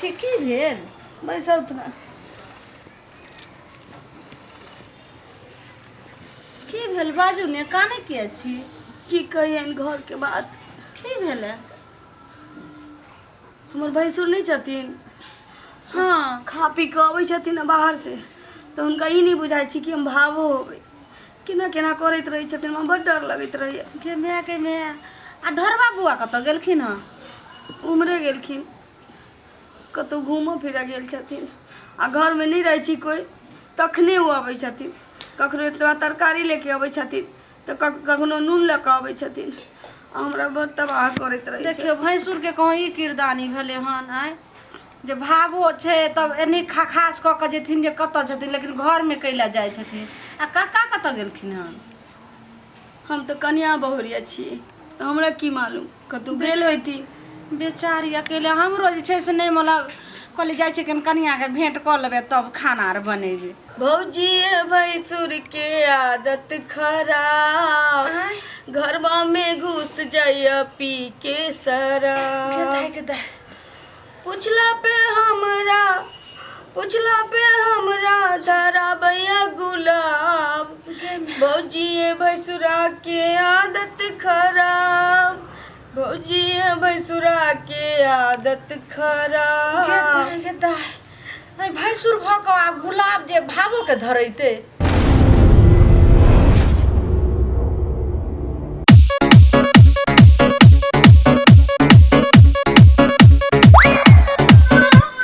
छी की भेल? बैसत ना। की भेल बाजू ने, काने किया छी? की कहियनि घरके बात। की भेलै? हमर भैंसुर नहि छथिन? हाँ। खा पी कऽ अबै छथिन ने बाहरसँ तऽ हुनका ई नहि बुझाइ छै कि हम भावो होबै। केना केना करैत रहै छथिन, हमरा बड्ड डर लगैत रहैए। गे माय, गे माय, आ ढोरबा बुआ कतऽ गेलखिन हँ? उम्हरे गेलखिन, कतहु घूमऽ फिरऽ गेल छथिन। आ घरमे नहि रहै छी कोइ तखने ओ अबै छथिन। कखनो एतबा तरकारी लेके अबै छथिन तऽ कखनो नून लऽ कऽ अबै छथिन आ हमरा बड़ तबाह करैत रहै छै। देखियौ भैंसुरके कहूँ ई किरदानी भेलै हन आँय जे भावो छै तब एनी खखास कऽ कऽ जेथिन जे कतऽ छथिन, लेकिन घरमे कैला जाइ छथिन। आ काका कतऽ गेलखिन हन? हम तऽ कनिया बहुरिया छी तऽ हमरा की मालूम कतहु गेल होइथिन। बेचारी अकेले। हमरो जे छै से नहि मतलब कहलियै जाइ छियै कनि कनियाके भेँट कऽ लेबै तब खाना आर बनेबै। भौजी भैंसुर के आदत खराब, घरवा में घुस जाइया पी के शराब। गे दाइ, गे दाइ। पुछला पे हमरा, पुछला पे हमरा धराबैया गुलाब। भौजी भैंसुरा के आदत खराब, भौजी भैंसुरा के आदत गे खराब। दाइ, गे दाइ, अइ भैंसुर भऽ कऽ आ गुलाब जे भावोके धरेतै।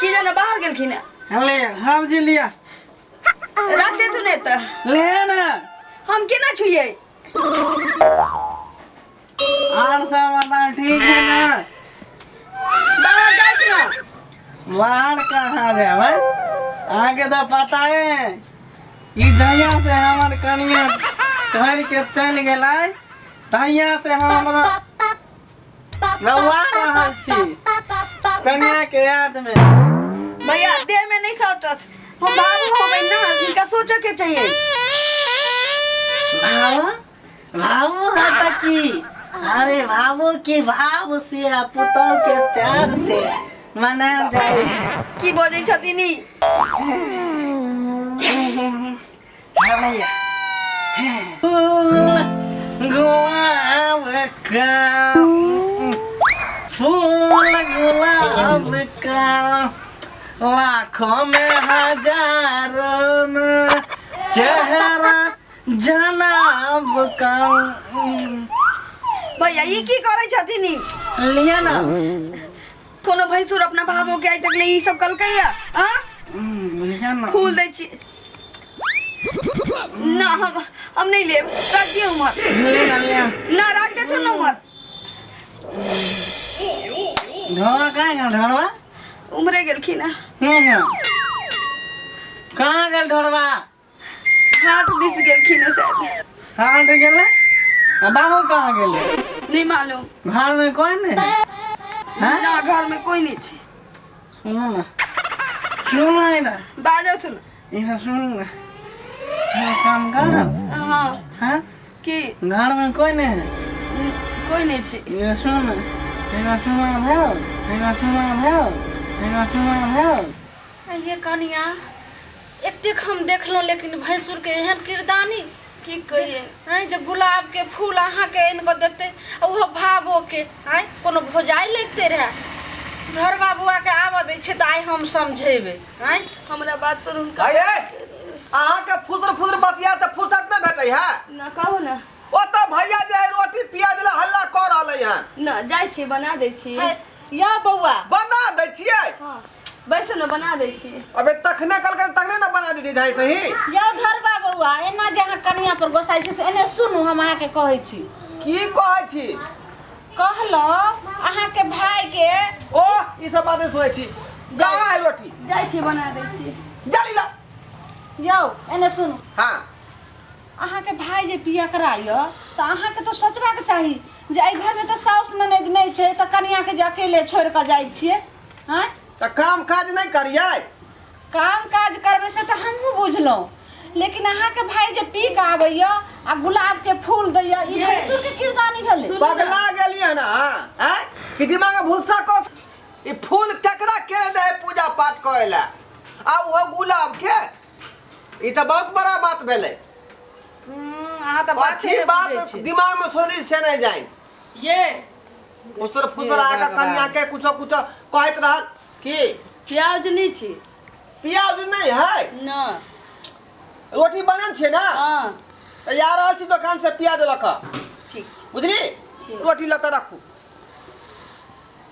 की जाने बाहर गेलखिन हैं। ले हम जी लिया। रख दे तू नहीं तो। ले ना। हम केना छुइए? आर सब बता, ठीक है ना? बाहर जाइत ना। बाहर कहाँ जाए, अहाँके तो पता है ई जहिया से हमर कनिया छोड़ के चल गेलै तहिया से हम रौआ रहल छी कनिया के याद में। भैया देह में नहीं सटत, हम बाबू हो गए ना, इनका सोचे के चाहिए। भाव भाव है त की, अरे भावो के भाव से आ पुतोह के प्यार से मनायल जाए। की बजै छथिन ई? भैया फूल गुलाब का, फूल गुलाब का लाखों में हजारों में चेहरा जनाब का। भैया ई की करै छथिन ई? लिया ना। कोनो भैंसुर अपना भावो के आइ तक ले ई सब कलकैया? हाँ, लिया ना। फूल दै छी ना, हम नहीं लेब, रख दियौ उम्हर। लिया लिया। ना, रख देथुन ना उम्हर। ढोलवा कहाँ गेल ढोलवा? उम्हरे गेलखिन हँ। कहाँ गेल ढोलवा? हाथ दिस गेलखिन हँ शायद। हाथ गेलै आ बाबू कहाँ गेलै? नहीं मालूम। घर में कोई नहीं है? हाँ? ना, घर में कोई नहीं छी। सुनो ना, सुनो ना इधर। बाजो सुन। इधर सुनो ना, हम काम करब। हाँ। हाँ? की? घर में कोई नहीं है? कोई नहीं छी। इधर सुनो ना, इधर सुनो भेल, इधर सुनो भेल, इधर सुनो भेल। ये कनिया एतेक हम देखलहुँ लेकिन भैंसुरके एहन किरदानी की कहिए आँय जे गुलाबके फूल अहाँके आनि कऽ देतै आ ओहो भावोके आँय कोनो भौजाइ लगिते रहए। घरबा बौआके आबऽ दै छै तऽ आइ हम समझेबै आँय। हमरा बात पर हुनका अहाँके फुसर फुसर बतिया तऽ फुर्सत नहि भेटै है। ना, कहू ना। ओतऽ भैया जे है रोटी पियाज लए हल्ला कऽ रहलै हन। ना, जाइ छी बना दै छी। यौ बौआ बना दै छियै। हाँ, बैसू ने, बना दै छी। अबे तखने कहलकै तखने ने बना दीदी जाय सही। यौ ढरबा बौआ, एना जे अहाँ कनिया पर गोसाइ छी से एने सुनू, हम अहाँके कहै छी। की कहै छी? कहलहुँ अहाँके भाई के। ओ ई सब बात नहि सुनै छी, कहाँ है रोटी? जाइ छी बना दै छी। जल्दी ला। यौ एने सुनू। हाँ। अहाँके भाई जे पियकरा यऽ तऽ अहाँके तऽ सोचबाक चाही जे एहि घरमे तऽ साउस ननैद नहि छै तऽ कनियाके जे अकेले छोड़ि कऽ जाइ छियै आँय। तऽ काम काज नहि करियै? काम काज करबै से तऽ हमहूँ बुझलहुँ, लेकिन अहाँके भाई जे पी कऽ आबैया आ गुलाबके फूल दैया, ई भैंसुरके किरदानी भेलै। पगला गेलियै हन अहाँ आँय कि दिमाग में भूसा कऽ ई फूल केकरा के दे है पूजा। पूजा पाठ करे ला आ ओहो गुलाब के ई तऽ बहुत बड़ा बात भेलै। अहाँ तऽ बात अथी बात दिमाग में सोचली से नहीं जाए। ये फुसर फुसर आके कनिया के कुछो कुछो कहैत रहल की प्याज नहीं छी। प्याज नहीं है? ना। रोटी बनल छै ना? हाँ। तऽ जा रहल छी दोकान से प्याज लऽ कऽ। ठीक छै। बुझली? ठीक। रोटी लऽ कऽ राखू।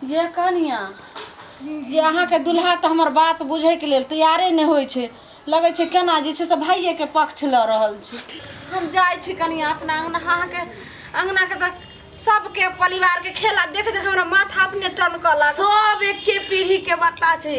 ये कनिया जे अहाँके दुल्हा तऽ हमर बात बुझैके लेल तैयारे नहि होइ छै, लगै छै केना जे छै से भाइयेके पक्ष लऽ रहल छै। हम जाइ छी कनिया अपना अङ्गना, अहाँके अङ्गनाके तऽ सबके परिवारके खेला देख देख हमरा माथा अपने टनकऽ लागल। सब एके पीढ़ी के बट्टा छै,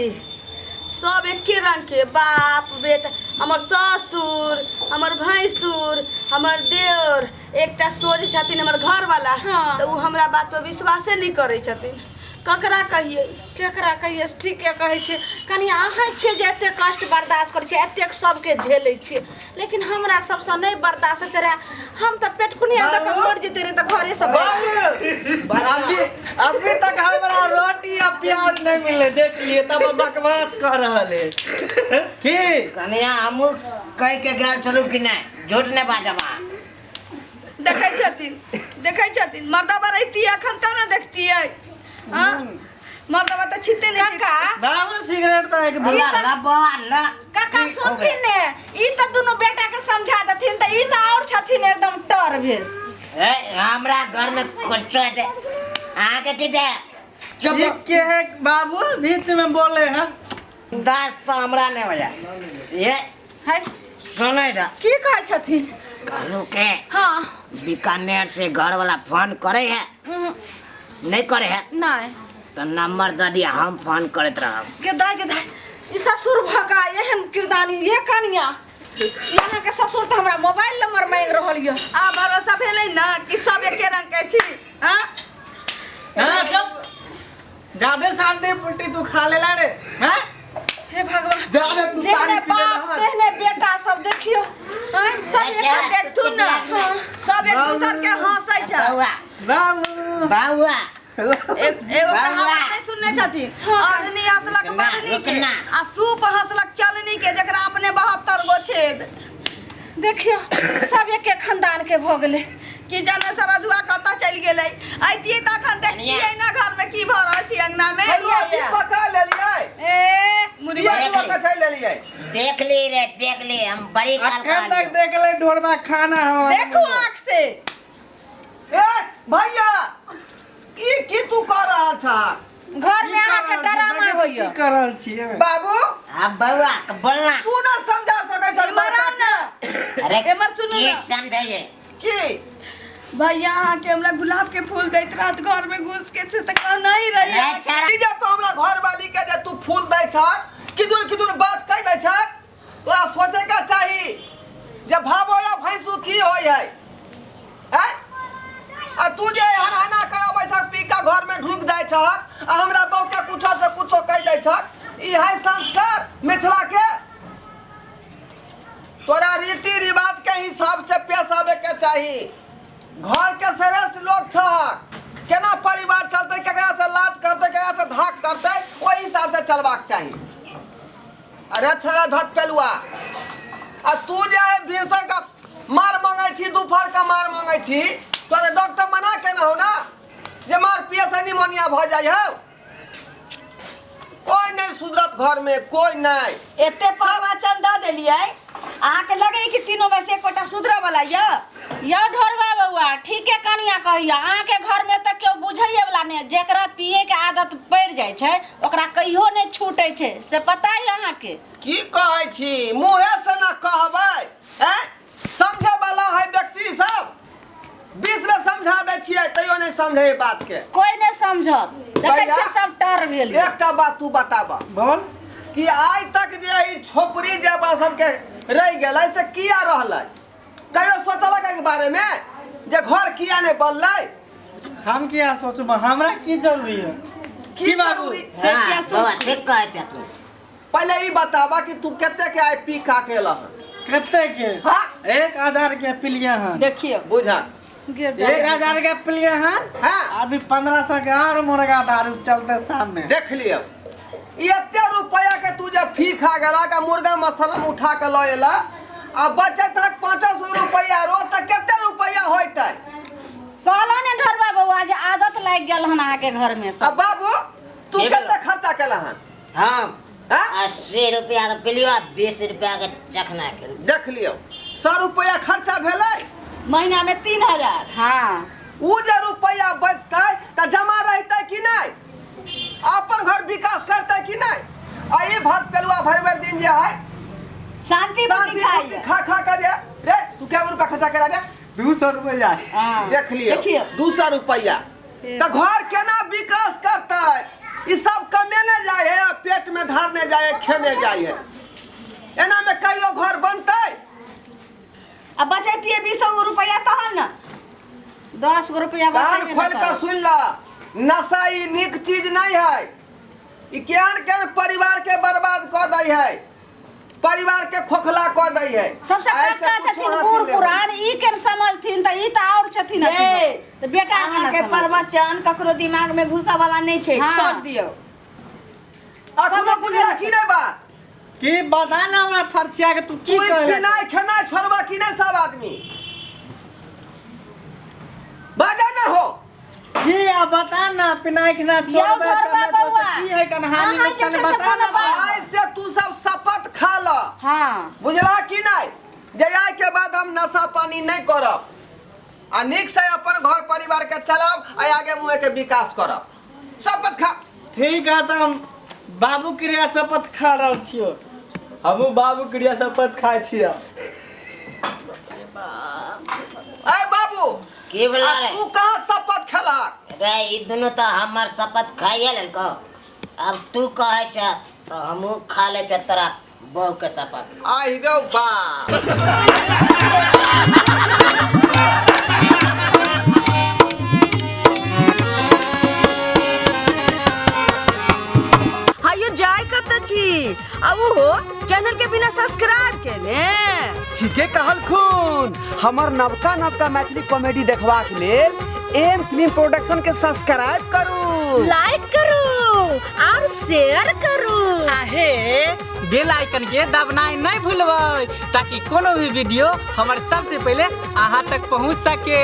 सब एके रंग के, बाप बेटा, हमर ससुर, हमर भैंसुर, हमर देवर, एकटा सोझ छथिन हमर घरवाला। हाँ। तऽ ओ हमरा बात पर विश्वासे नहि करै छथिन। ककरा कहियै? केकरा कहियै? ठीके कहै छियै कनिया, अहाँ छियै जे एतेक कष्ट बर्दाश्त करै छियै, एतेक सबके झेलै छियै, लेकिन हमरा सबसँ नहि बर्दाश्त होइत रहए। हम तऽ पेटकुनिया दऽ कऽ मरि जैते रही तऽ घरेसँ अभी अभी तक हमरा रोटी आ प्याज नहीं मिले देख लिए तब हम बकवास कर रहल है की। कनिया हमहूँ कहि के गेल छलहुँ कि नहि झूठ नहि बाजब अहाँ। देखै छथिन, देखै छथिन, मर्दबा रहितियै अखन तऽ ने देखतियै। हाँ, मर्दबा तऽ छिते नहि छै। काका बाबू सिगरेट तऽ एक दू। अल्लाह ला बौआ ला। काका की हो सुनथिन ने, ई तऽ दुनू बेटा के समझा देथिन तऽ ई तऽ और छथिन एकदम टर भेल। ए, हमरा घर में कुछ हेतै अहाँके की छै? चुप। ई के है बाबू बीच में बोले हैं? दास तऽ हमरा नहि होइया। ये है सुनै दा। की कहै छथिन? कहलू के हाँ। बीकानेर से घर वाला फोन करे है? नहीं करे है? नहीं। तो नंबर दे दिया, हम फोन करत रहब। के दाय के दाय, ई ससुर भका एहन किरदानी। ये कनिया यहाँ के ससुर तऽ हमरा मोबाइल नंबर मांगि रहल यऽ। आ भरोसा भेलै ना कि सब एके रंग के छी? हाँ। हाँ चुप, ज्यादा शांति पुट्टी तू खा लेला रे। हाँ हे भगवान, ज्यादा तू जेहने तारी पी लेला बाप हन। तेहने बेटा सब देखियो। आँय, सब एक अच्छा। देखथुन ना, सब एक दूसर के हंसै छै। बौआ बाबू बौआ एगो बाबा। कहावत नहीं सुनने छथिन? अग्नि हंसलक रुकना, मरनी के रुकना। आ सूप हंसलक चलनी के, जकरा अपने 72 गो छेद। देखियो सब एक एक खानदान के भऽ गेलै। की जाने सरजुआ कतऽ चलि गेलै। अइतियै तऽ अखन देखतियै ना घर में की भऽ रहल छै अंगना में। रोटी पका लेलियै? ए मुर्गी प्याज लऽ कऽ चलि लेलियै? देख ली रे, देख ली, हम बड़ी काल अखन तक कहलियौ। देख ले ढोरबा खाना हम देखू आँख से। ए भैया, ई की तू कऽ रहल छह? घर में अहाँके डरामा होइया। की कर रहल छियै बाबू? हाँ बौआ बोलना। तू ना समझा सकै छह इमहर आउ माता ना। के। अरे एमहर सुनू की ना। समझैये? की भैया अहाँके हमरा गुलाब के फूल दैत रहत घर में घुस के, से तऽ कहना नहीं रही। अरे छाड़ा। ई जे तो हमरा घर वाली के जे तू फूल दै छह, किदुन किदुन बात कहि दै छह, तोरा सोचे के चाही जे भाबो या भैंसू की होइ है। हैं? आ तू जे एहन हना कराबै छह, पी के घर में ढुकि जाइ छह आ हमरा बहू के कुछो से कुछो कहि दै छह, ई है संस्कार मिथिला के? तोरा रीति रिवाज के हिसाब से पेश आवे के चाही। घर के श्रेष्ठ लोग छह, केना परिवार चलते, केकरा से लाज करते, केकरा से धाक करते, ओहि हिसाब से चलबाक चाही। अरे छड़ा धत पेलुआ, आ तू जे है भिनसर का मार मांगै छी, दोपहर का मार मांगै छी, तोरा डॉक्टर मना केने हो ना जे मार पिए से निमोनिया भऽ जाइ हौ। कोई नहीं सुधरत घर में, कोई नहीं। एते प्रवचन दऽ देलियै, अहाँके लगै कि तीनों में से एकोटा सुधरऽ वाला यऽ? यौ ढोरबा बौआ, ठीके कनिया कहैया, अहाँके घर में तऽ केओ बुझैये वाला नहि। जेकरा पिए के आदत पड़ि जाइ छै ओकरा कहियो नहि छूटै छै, से पता यऽ अहाँके? की कहै छी, मुँहे से ना कहबै? हैं, समझे वाला है व्यक्ति सब, बीच में समझा दै छियै तैयो नहीं समझे बात के। कोई नहीं समझत, देखै भैया, छियै सब टर भेल यऽ। एकटा बात तू बताबऽ। बोल। कि आइ तक जे ई छोपड़ी जे अपना सबके रहि गेलै से किया रहलै? कहियो सोचलक एहिके बारे में जे घर किया नहि बनलै? हम किया सोचब, हमरा की जरूरी है? की बाबू? जरूरी? से किया हाँ, बौआ सोचती? ठीक कहै छह तू। पहिले ई बताबऽ कि तू कते के आइ पी खा के एलह? कते के? हाँ? 1000 के पिलिए हन। देखियौ। बुझा। 1000 के पिलिए हन। हाँ। अभी 1500 के आर मुर्गा दारू चलते शाम में। देख लियौ, ई एते रुपया के तू जब फी खा गेला का मुर्गा मसाला में उठा के लऽ एला आ बचत हक 500 रुपैआ रोज तऽ कते रुपैआ होइतै? कहलहुँ ने ढोरबा बौआ जे आदत लागि गेल हन अहाँके घरमे आ सब। बाबू, तू के कते खर्चा केला हन? हम हाँ? 80 रुपया के पिलियो आ 20 रुपया के चखना के। देख लियौ, 100 रुपैआ खर्चा भेलै महीना में 3000। हाँ, उ जे रुपैआ बचतै तऽ जमा रहतै कि नहि? अपन घर विकास करतै कि नहि? आ ई भात पेलुआ भरि भरि दिन जे है शांति शांति बुद्धि खाइ बुद्धि खा खा के जे रे, तू कै रुपया खर्चा केला रे? 200 रुपैआ। हाँ। देख लियौ, देखियौ। 200 रुपैआ तऽ घर केना विकास करतै? ई सब कमेने जाइ है आ पेट में धारने जाइ है, खेने जाइ है। एना में कहियो घर बनतै? आ बचैतियै 20 रुपैआ तहन ने। 10 गो रुपया कान बचेबे खोल ने के करत। सुन ला, नशा ई नीक चीज नहीं है। ई केहन केहन परिवार के बर्बाद कऽ दै है, परिवार के खोखला कऽ दै है। सबसे आइ से कक्का कुछो छथिन हासिल बूढ़ नहि होई। पुरान, ई केन समझथिन तऽ ई तऽ आओर छथिन अथी। ए, तऽ बेटा केना अहाँके समझथिन? प्रवचन ककरो दिमाग में घुसा वाला नहीं छै। हाँ। छोड़ दियौ। अखनो बुझला की नहीं बात? की बता ना हमरा फरछिया के तू की तू कहला? पिनाइ खेनाइ छोड़बा की नहीं? सब आदमी बाजा ना हो। की आ बता ना, पिनाइ खेनाइ यौ छोड़बै ढोरबा तऽ नहि बौआ, तऽ की है कन हानि अहाँ जे नुकसान छै से बता ना। कोनो बात- आइ से तू सब शपथ खा ल। हाँ। बुझला की नहीं? जे आइ के बाद हम नशा पानी नहीं करब आ नीक से अपन घर परिवार के चलाब आ आगे मुँहे के विकास करब। शपथ खा। ठीक है, तऽ हम बाबू क्रिया शपथ खा रहल छियो। हमहूँ बाबू क्रिया शपथ खाइ छियै। ऐ बाबू, की बोला आ रे? तू कहाँ शपथ खेलहक? रे, ई दुनू तऽ हमर शपथ खाइए लेलको, अब तू कहै छ तऽ हमहूँ खा लै छ तोरा बहू के शपथ। आहि गौ बाप। हायो, जाय कतऽ छी आ ओहो चैनल के बिना सब्सक्राइब केने? ठीके कहलखुन। हमर नवका नवका मैथिली कॉमेडी देखबाक लेल एम फिल्म प्रोडक्शन के सब्सक्राइब करू, लाइक करू और शेयर करू। आहे बेल आइकन के दबनाइ नहि भूलबै, ताकि कोनो भी वीडियो हमर सबसे पहिले अहाँ तक पहुँच सके।